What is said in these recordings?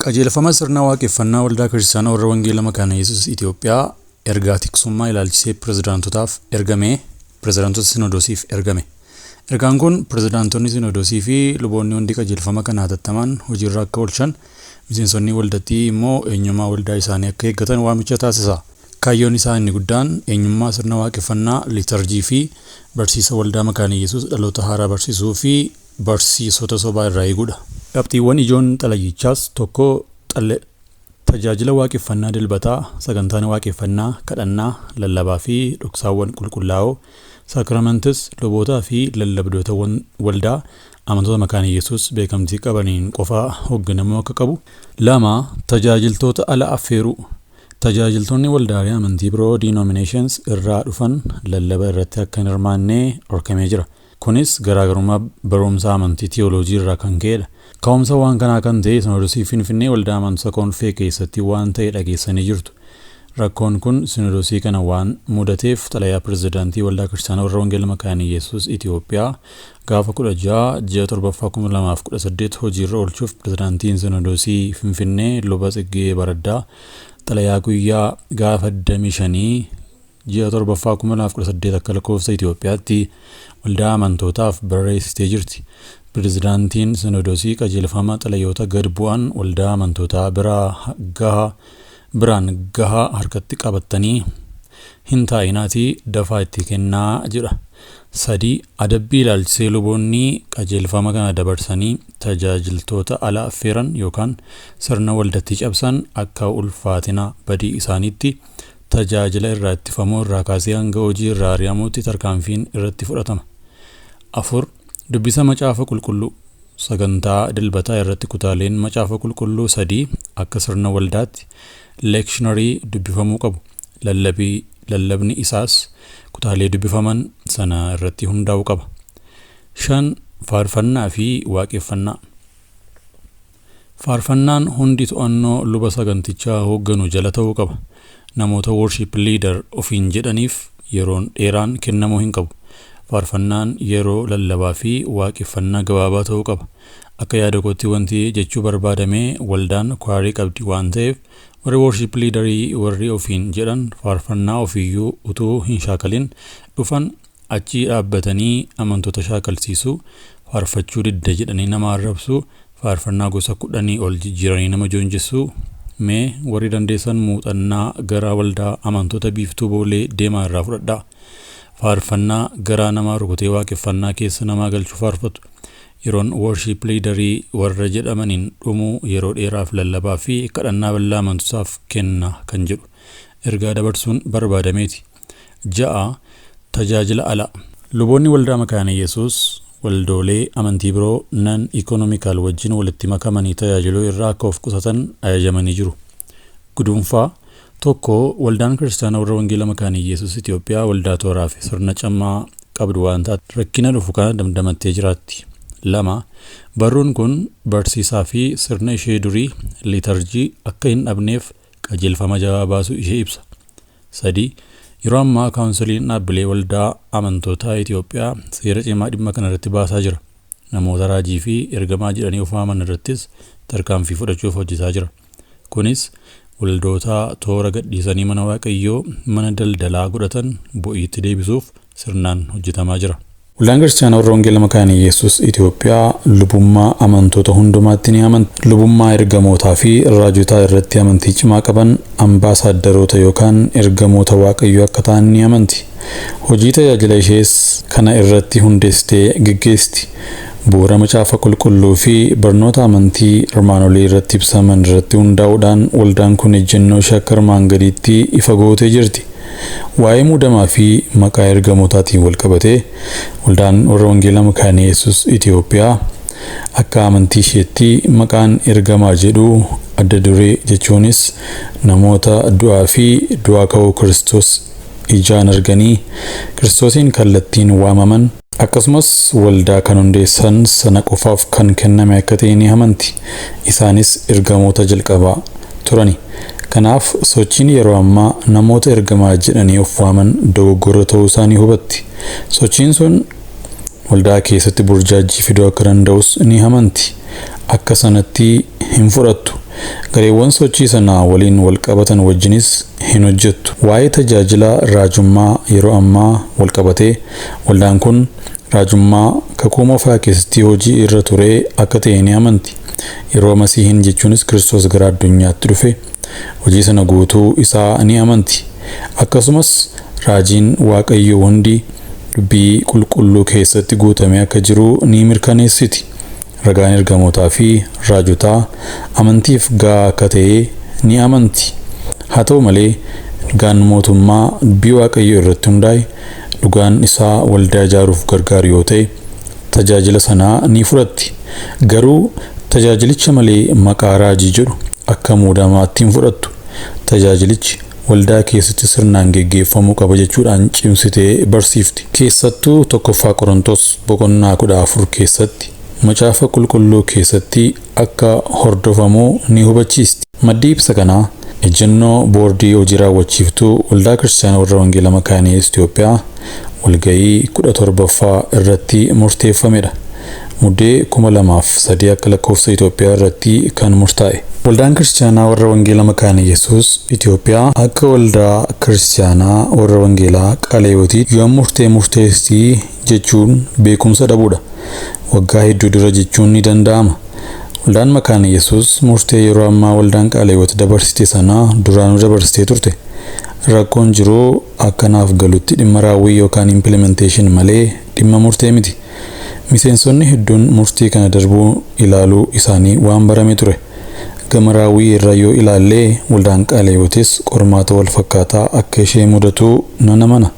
Qajeelfama sirna waaqeffannaa Waldaa Kiristaanaa Warra Wangeelaa Makaana Yesuus Itoophiyaa ergaa tiksummaa ilaalchisee pirezidaantotaaf ergame, pirezidaantota Sinodoosiif ergame. Ergaan kun pirezidaantonni Sinodoosii fi luboonni hundi qajeelfama kana hatattamaan hojiirra akka oolchan, miseensonni waldattii immoo eenyummaa waldaa isaanii akka eeggatan waamicha taasisa. Kaayyoon isaa inni guddaan eenyummaa sirna waaqeffannaa, liitarjii fi barsiisa waldaa Makaana Yesuus dhaloota haaraa barsiisuu fi barsiisota sobaa irraa eeguudha. Qabxiiwwan ijoon xalayyichaas: 1. Tajaajila waaqeffannaa dilbataa, sagantaan waaqeffannaa, kadhannaa, lallabaa fi dhoksaawwan qulqullaa'oo, sacraments, lubootaa fi lallabdoota waldaa amantoota Makaana Yesuus beekamtii qabaniin qofa hoogganamuu akka qabu. 2. Tajaajiltoota ala affeeruu. Tajaajiltoonni waldaalee amantii biroo, denominations, irraa dhufan lallaba irratti akka hin hirmaanne dhorkamee jira. Kunis garaagarummaa barumsa amantii tiyooloojii irraa kan ka'edha. Ka'umsa waan kanaa kan ta'e Sinoodosii Finfinnee waldaa amantoota Konfee keessatti waan ta'e dhageessanii jirtu. Rakkoon kun Sinoodosii kana waan mudateef xalayaa pirezidaantii Waldaa Kiristaanaa Warra Wangeela Makaana Yesuus Itoophiyaa gaafa 16 ji'a 7ffaa 2018 hojiirra oolchuuf pirezidaantiin Sinoodosii Finfinnee Luba Tsiggee Baraddaa xalayaa guyyaa gaafa 25 ji'a 7ffaa 2018 akka lakkoofsa Itoophiyaatti waldaa amantootaaf barreessitee jirti. Pirezidaantiin Sinoodosii qajeelfama xalayoota gad bu'an waldaa amantootaa biraa gaha biraan gahaa harkatti qabattanii hin taa'inaatii dafaa itti kennaa jedha. 3. Adabbii ilaalchisee luboonni qajeelfama kana dabarsanii tajaajiltoota ala affeeran yookaan sirna waldattii cabsan akka ulfaatina badii isaaniitti tajaajila irraa ittifamuu irraa kaasee hanga hojii irraa ari'amuutti tarkaanfiin irratti fudhatama. 4. Dubbisa Macaafa Qulqulluu. Sagantaa dilbataa irratti kutaaleen Macaafa Qulqulluu sadii akka sirna waldaatti, lectionary, dubbifamuu qabu. Lallabii lallabni isaas kutaalee dubbifaman sana irratti hundaa'uu qaba. 5. Faarfannaa fi waaqeffannaa. Faarfannaan hundi to'annoo luba sagantichaa hoogganu jala ta'uu qaba. Namoota worship leader ofiin jedhaniif yeroon dheeraan kennamuu hin qabu. Faarfannaan yeroo lallabaa fi waaqeffannaa gabaabaa ta'uu qaba. Akka yaada kootti wanti jechuu barbaadame waldaan kwaarii qabdi waan ta'eef warri worship leaderii warri ofiin jedhan faarfannaa ofiiyyuu utuu hin shaakalin dhufan achi dhaabbatanii amantoota shaakalsiisuu, faarfachuu didda jedhanii nama arrabsuu, faarfannaa gosa 10 ol jijjiiranii nama joonjessuu. Mee warri dandeessan muuxannaa gara waldaa amantoota Biiftuu Boolee deemaa irraa fudhadhaa. Faarfannaa garaa namaa rukutee waaqeffannaa keessa namaa galchuu faarfatu. Yeroon worship leaderii warra jedhamaniin dhumuu yeroo dheeraaf lallabaa fi kadhannaa bal'aa amantootaaf kenna kan jedhu ergaa dabarsuun barbaadameeti. 6. Tajaajila alaa. Luboonni waldaa Makaana Yesuus waldoolee amantii biroo, non ecumenical, wajjin walitti makamanii tajaajiluu irraa akka of qusatan ajajamanii jiru. Gudunfaa: 1. Waldaan Kiristaanaa Warra Wangeela Makaana Yesuus Itoophiyaa waldaa tooraa fi sirna cimaa qabdu waan taate rakkina dhufu kana damdamattee jiraatti. 2. Barruun kun barsiisaa fi sirna ishee durii, liitarjii, akka hin dhabneef qajeelfama jabaa baasuu ishee ibsa. 3. Yeroo ammaa kaawunsiliin dhaabbilee waldaa amantootaa Itoophiyaa seera cimaa dhimma kana irratti baasaa jira. Namoota raajii fi ergamaa jedhanii of waaman irrattis tarkaanfii fudhachuuf hojjetaa jira. Kunis waldoota toora gadhiisanii mana Waaqayyoo mana daldalaa godhatan bu'iitti deebisuuf sirnaan hojjetamaa jira. Waldaan Kiristaanaa Warra Wangeela Makaana Yesuus Itoophiyaa lubummaa amantoota hundumaatti ni amanti. Lubummaa ergamootaa fi raajotaa irratti amantii cimaa qaban ambaasaaddaroota yookaan ergamoota Waaqayyoo akka ta'an ni amanti. Hojii tajaajila ishees kana irratti hundeessitee geggeessiti. Bu'uura Macaafa Qulqulluu fi barnoota amantii armaan olii irratti ibsaman irratti hundaa'uudhaan waldaan kun ejjennoo ishee akka armaan gadiitti ifa gootee jirti. Waa'ee muudamaa fi maqaa ergamootaatiin wal qabatee waldaan Warra Wangeela Makaana Yesuus Itoophiyaa akka amantii isheetti maqaan ergamaa jedhu adda duree, jechuunis namoota du'aa fi du'aa ka'uu Kiristoos ijaan arganii Kiristoosiin kallattiin waamaman, akkasumas waldaa kan hundeessan sana qofaaf kan kenname akka ta'e ni amanti. Isaanis ergamoota jalqabaa turani. Kanaaf sochiin yeroo ammaa namoota ergamaa jedhanii of waaman dogoggora ta'uu isaanii hubatti. Sochiin sun waldaa keessatti burjaajii fiduu akka danda'us ni amanti. Akka sanatti hin fudhattu. Gareewwan sochii sana waliin walqabatan wajjinis hin hojjettu. Waa'ee tajaajila raajummaa yeroo ammaa walqabatee waldaan kun raajummaa kakuu moofaa keessatti hojii irra ture akka ta'e ni amanti. Yeroo Masiihiin jechuunis Kiristoos gara addunyaatti dhufe hojii sana guutuu isaa ni amanti. Akkasumas raajiin Waaqayyoo hundi dubbii qulqulluu keessatti guutamee akka jiru ni mirkaneessiti. Ragaan ergamootaa fi raajotaa amantiif gahaa akka ta'e ni amanti. Haa ta'u malee ergaan mootummaa dubbii Waaqayyoo irratti hundaa'e dhugaan isaa waldaa ijaaruuf gargaaru yoo ta'e tajaajila sanaa ni fudhatti. Garuu tajaajilicha malee maqaa raajii jedhu akka muudamaatti hin fudhattu. Tajaajilichi waldaa keessatti sirnaan geggeeffamuu qaba jechuudhaan cimsitee barsiifti. Keessattuu tokkoffaa Qorontos boqonnaa 14 keessatti macaafa qulqulluu keessatti akka hordofamuu ni hubachiisti. Maddi ibsa kanaa ejjennoo boordii hojii raawwachiiftuu waldaa kiristaanaa warra wangeelaa Makaana Yesuus Itoophiyaa walga'ii 17ffaa irratti murteeffamedha. Muddee 2003 akka lakkoofsa Itoophiyaa irratti kan murtaa'e. Waldaan Kiristaanaa warra Wangeelaa Makaana Yesuus Itoophiyaa akka waldaa Kiristaanaa warra Wangeelaa Qaleewotii yoo murtee murteessii jechuun beekumsa dhabuudha. Waggaa hedduu dura jechuun ni danda'ama. Waldaan Makaana Yesuus murtee yeroo ammaa waldaan Qaleewot dabarsite sanaa duraanuu dabarsitee turte. Rakkoon jiru akkanaaf galutti dhimma raawwii yookaan implementation malee dhimma murtee miti. Miseensonni hedduun murtii kana darbuu ilaaluu isaanii waan barame ture. Gama raawwii irra yoo ilaallee waldaan Qaleewotis qormaata wal fakkaataa akka ishee mudatu nan amana.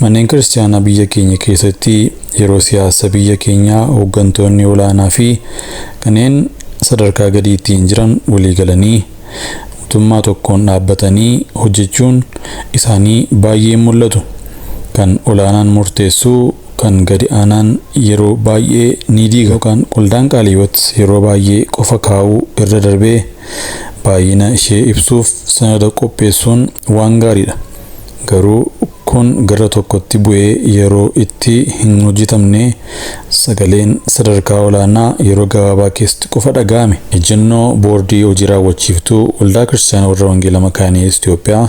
Manneen kiristaanaa biyya keenya keessatti yeroo siyaasa biyya keenyaa hooggantoonni olaanaa fi kanneen sadarkaa gadiittiin jiran walii galanii mootummaa tokkoon dhaabbatanii hojjechuun isaanii baay'ee mul'atu. Kan olaanaan murteessuu kan gadi aanaan yeroo baay'ee ni diiga yookaan waldaan Qaaliiwot yeroo baay'ee qofa kaa'uu irra darbee baay'ina ishee ibsuuf sanada qopheessuun waan gaariidha. Garuu kun gara tokkotti bu'ee yeroo itti hin hojjetamne sagaleen sadarkaa olaanaa yeroo gabaabaa keessatti qofa dhaga'ame. Ejjennoo boordii hojii raawwachiiftuu waldaa kiristaanaa warra Wangeelaa Makaana Yesuus Itoophiyaa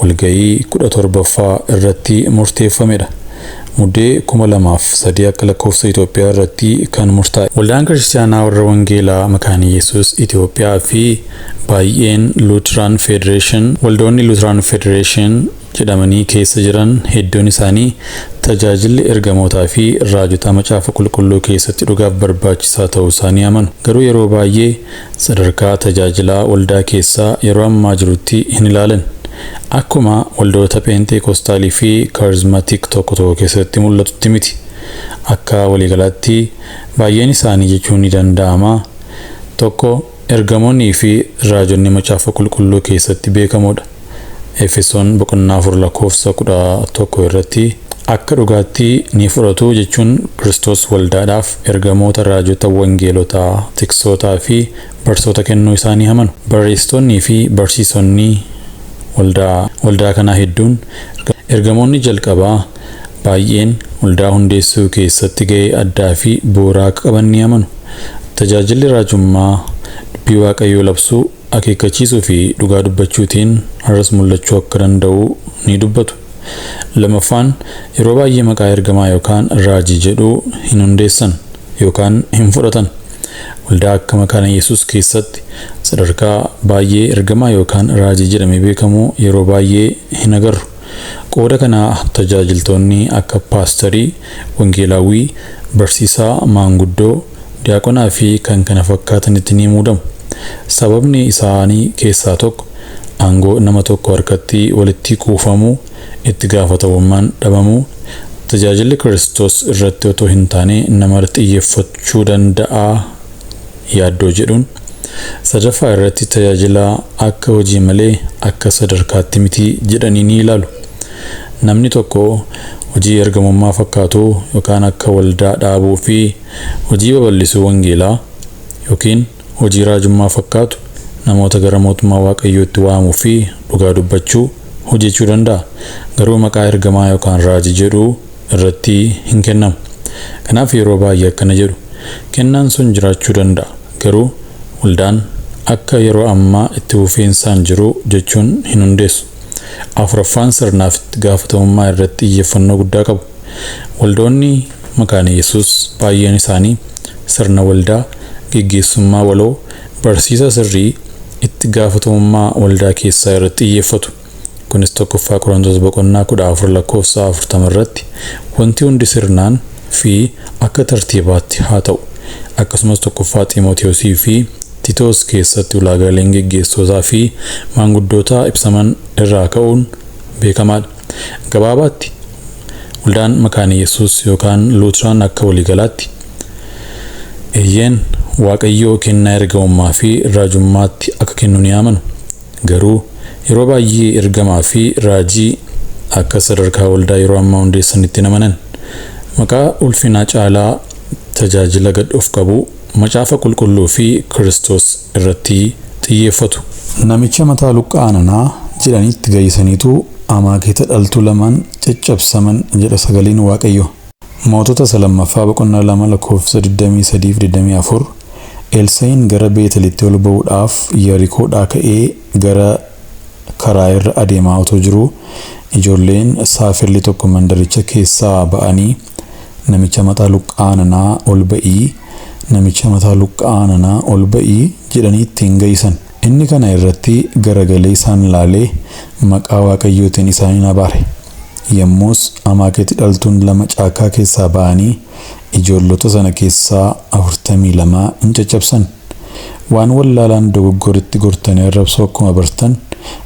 walga'ii 17ffaa irratti murteeffamedha. Muddee 2003 akka lakkoofsa Itoophiyaa irratti kan murtaa'e. Waldaan Kiristaanaa warra Wangeelaa Makaana Yesuus Itoophiyaa fi baay'een Lutheran Federation waldoonni Lutheran Federation jedhamanii keessa jiran hedduun isaanii tajaajilli ergamootaa fi raajota macaafa qulqulluu keessatti dhugaaf barbaachisaa ta'uu isaanii amanu. Garuu yeroo baay'ee sadarkaa tajaajilaa waldaa keessaa yeroo ammaa jirutti hin ilaalan. Akkuma waldoota Peenteekostaalii fi Kaarizmaatik tokko tokko keessatti mul'atutti miti. Akka waliigalaatti baay'een isaanii jechuun ni danda'ama. Tokko ergamoonnii fi raajonni macaafa qulqulluu keessatti beekamoodha. Efesoon boqonnaa 4 lakkoofsa 11 irratti akka dhugaatti ni fudhatu jechuun Kiristoos waldaadhaaf ergamoota, raajota, wangeelotaa, tiksootaa fi barsoota kennuu isaanii amanu. Barreessitoonnii fi barsiisonni waldaa kanaa hedduun ergamoonni jalqabaa baay'een waldaa hundeessuu keessatti ga'ee addaa fi bu'uuraa akka qaban ni amanu. Tajaajilli raajummaa dubbii Waaqayyoo labsuu, akeekkachiisuu fi dhugaa dubbachuutiin har'as mul'achuu akka danda'u ni dubbatu. Lamaffaan yeroo baay'ee maqaa ergamaa yookaan raajii jedhu hin hundeessan yookaan hin fudhatan. Waldaa akka Makaana Yesuus keessatti sadarkaa baay'ee ergamaa yookaan raajii jedhamee beekamu yeroo baay'ee hin agarru. Qooda kanaa tajaajiltoonni akka paasterii, wangeelaawwii, barsiisaa, maanguddoo, diyaaqonaa fi kan kana fakkaatanitti ni muudamu. Sababni isaanii keessaa tokko aangoo nama tokko harkatti walitti kuufamuu, itti gaafatamummaan dhabamuu, tajaajilli Kiristoos irratti otoo hin taane nama xiyyeeffachuu danda'a yaaddoo jedhuun. Sadaffaa irratti tajaajila akka hojii malee akka sadarkaatti miti jedhanii ni ilaalu. Namni tokko hojii ergamummaa fakkaatu yookaan akka waldaa dhaabuu fi hojii babal'isuu wangeelaa yookiin hojii raajummaa fakkaatu namoota gara mootummaa Waaqayyootti waamuu fi dhugaa dubbachuu hojjechuu danda'a. Garuu maqaa ergamaa yookaan raajii jedhu irratti hin kennamu. Kanaaf yeroo baay'ee akkana jedhu. Kennaan sun jiraachuu danda'a. Garuu waldaan Akka yeroo ammaa itti fufiinsaan jiru jechuun hin hundeessu. Afuraffaan sirnaaf itti gaafatamummaa irratti xiyyeeffannoo guddaa qabu. Waldoonni Makaana Yesuus baay'een isaanii sirna waldaa, geggeessummaa waloo, barsiisa sirrii, itti gaafatamummaa waldaa keessaa irratti xiyyeeffatu. Kunis 1ffaa Qorontos boqonnaa 14 lakkoofsa 40 irratti wanti hundi sirnaan fi akka tartiibaatti haa ta'u. Akkasumas 1ffaa Xiimotewosii fi Titoos keessatti ulaagaaleen geggeessootaa fi maanguddootaa ibsaman irraa ka'uun beekamaadha. Gabaabaatti waldaan Makaana Yesuus yookaan Luuteraan akka waliigalaatti eeyyeen Waaqayyoo kennaa ergamummaa fi raajummaatti akka kennu ni amanu. Garuu yeroo baay'ee ergamaa fi raajii akka sadarkaa waldaa yeroo ammaa hundeessanitti hin amanan. Maqaa ulfinaa caalaa tajaajila gad of qabu, macaafa qulqulluu fi Kiristoos irratti xiyyeeffatu. Namicha mataa luqqaananaa jedhanitti gayyisaniitu amaakeeta dhaltuu lamaan caccabsaman jedha sagaleen Waaqayyo. Mootota isa lammaffaa boqonnaa 2 lakkoofsa 23 fi 24 Elsaa'iin gara Beetelitti ol ba'uudhaaf Yarikoodhaa ka'ee gara karaa irra adeemaa otoo jiruu ijoolleen saafilli tokko mandaricha keessaa ba'anii namicha mataa luqqaananaa ol ba'ii, namicha mataa luqqaananaa ol ba'ii jedhanii ittiin ga'isan. Inni kana irratti garagalee isaan laalee maqaa Waaqayyootiin isaaniin abaare. Yommus amaakeeti dhaltuun lama caakkaa keessaa ba'anii ijoollota sana keessaa 42 in caccabsan. Waan wallaalaan dogoggoritti gortanii arrabsuu akkuma bartan,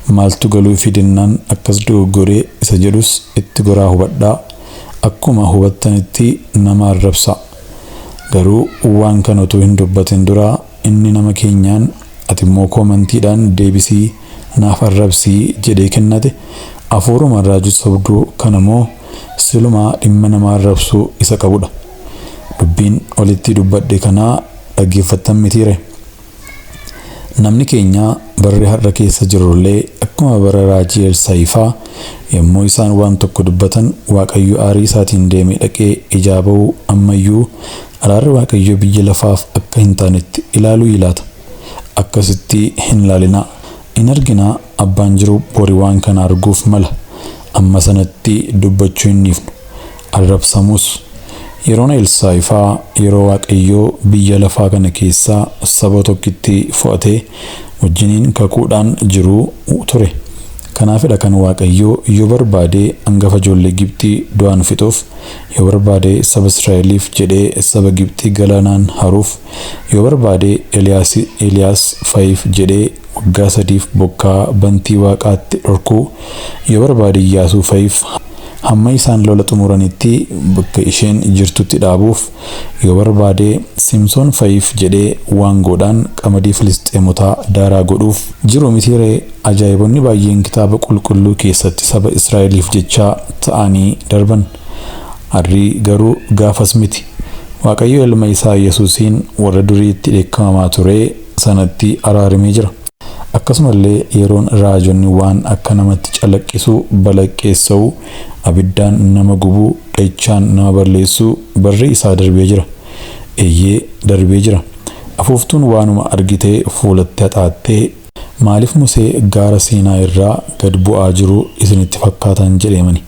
maaltu galuufii dinnaan akkas dogoggoree isa jedhus itti goraa hubadhaa. Akkuma hubattanitti nama arrabsaa. Garuu waan kana utuu hin dubbatin dura inni nama keenyaan ati immoo koomantiidhaan deebisii naaf arrabsii jedhee kennate afuuruma raajii sobduu kana moo silumaa dhimma nama arrabsuu isa qabudha. Dubbiin olitti dubbadhe kanaa dhaggeeffattan mitiire. Namni keenya barri har'a keessa jirullee akkuma bara raajii Elsaayifaa yommuu isaan waan tokko dubbatan Waaqayyo aarii isaatiin deemee dhaqee ijaa ba'uu ammayyuu araarri Waaqayyo biyya lafaaf akka hin taanetti ilaaluu ilaata. Akkasitti hin laalinaa. In arginaa abbaan jiru bori waan kana arguuf mala. Amma sanatti dubbachuu hin dhiifnu. Arrabsamus. Yeroon Elsaayifaa yeroo Waaqayyoo biyya lafaa kana keessaa saba tokkitti fo'atee wajjiniin kakuudhaan jiruu ture. Kanaafidha kan Waaqayyoo yoo barbaade hangafa ijoollee Gibxii du'aan fixuuf, yoo barbaade saba Israa'eliif jedhee saba Gibxii galaanaan haruuf, yoo barbaade Eeliyaas fa'iif jedhee waggaa sadiif bokkaa bantii waaqaatti dhorkuu, yoo barbaade Iyyaasuu fa'iif hamma isaan lola xumuranitti bakka isheen jirtutti dhaabuuf, yoo barbaade Simsoon fa'iif jedhee waangoodhaan qamadii Filisxeemotaa daaraa godhuuf jiru mitiiree. Ajaa'ibonni baay'een kitaaba qulqulluu keessatti saba Israa'eliif jechaa ta'anii darban. Harrii garuu gaafas miti. Waaqayyo ilma isaa Yesuusiin warra duriitti dheekkamamaa ture sanatti araaramee jira. Akkasumallee yeroon raajonni waan akka namatti calaqqisu balaqqeessa'u, abiddaan nama gubuu, dha'ichaan nama balleessuu barri isaa darbee jira. Eeyyee darbee jira. Afuuftuun waanuma argitee fuulatti haxaattee maaliif Musee gaara Siinaa irraa gad bu'aa jiru isinitti fakkaatan jedheemani.